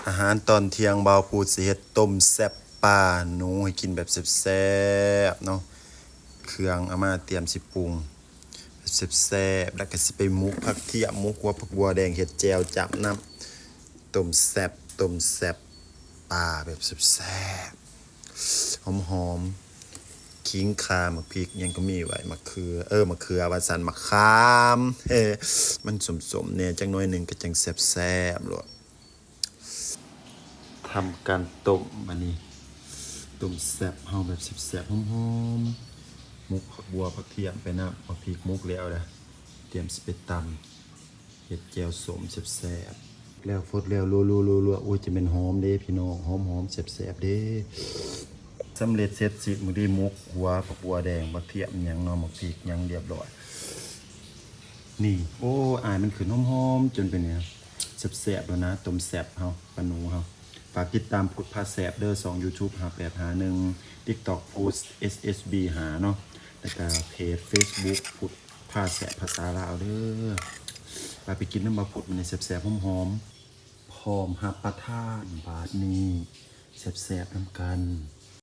ອາຫານຕອນທ່ຽງ ບ່າວພູດຊິເຮັດຕົ້ມແຊບປາໜູໃຫ້ກິນແບບແຊບໆເນາະ. ເຄື່ອງເອົາມາຕຽມຊິປຸງແບບແຊບໆ ແລ້ວກໍຊິໄປໝົກຜັກທຽມ ໝົກຫົວຜັກບົວແດງ ເຮັດແຈ່ວຈ້ຳນຳ. ຕົ້ມແຊບ ຕົ້ມແຊບປາແບບແຊບໆ ຫອມໆ ຂີງຂ່າ ໝາກພິກ ຫຍັງກໍມີໄວ້ ໝາກເຂືອ ເອີ ໝາກເຂືອວ່າຊັ້ນ ໝາກຂາມ ມັນສົ້ມໆແດ່ຈັກໜ້ອຍໜຶ່ງກໍຈັ່ງແຊບໆໂລດ. ທຳການຕົ້ມບາດນີ້ ຕົ້ມແຊບເຮົາແບບແຊບໆ ຫອມໆ. ໝົກຜັກບົວ ຜັກທຽມໄປນຳ ໝາກພິກໝົກແລ້ວເດ້ ຕຽມຊິໄປຕຳ ເຮັດແຈ່ວສົ້ມແຊບໆ ແລ້ວຟົດແລ້ວ ລົວໆໆໆ. ໂອ້ຍ ຈະແມ່ນຫອມເດ້ພີ່ນ້ອງ ຫອມໆ ແຊບໆເດ້. ສຳເລັດເສັດສິ້ນ ມື້ນີ້ໝົກຫົວ ຜັກບົວແດງ ບັກທຽມຫຍັງເນາະ ໝາກພິກຫຍັງລຽບລ້ອຍ. ນີ້ ໂອ້ ອາຍມັນຂຶ້ນຫອມໆ ຈົນເປັນແນວແຊບໆແລ້ວນະ ຕົ້ມແຊບເຮົາ ປາໜູເຮົາ. ຝາກຕິດຕາມພຸດພາແຊບເດີ ຊ່ອງຢູທູບ ຫ້າແປດຫ້າໜຶ່ງ ຕິກຕັອກ ພຸດ ເອສເອສບີ ຫ້າເນາະ ແລ້ວກະເພຈເຟສບຸກ ພຸດພາແຊບພາສາລາວເດີ. ໄປ ໄປກິນນຳບ່າວພຸດມື້ນີ້ ແຊບໆ ຫອມໆ ພ້ອມຮັບປະທານ ບາດນີ້ແຊບໆນຳກັນ.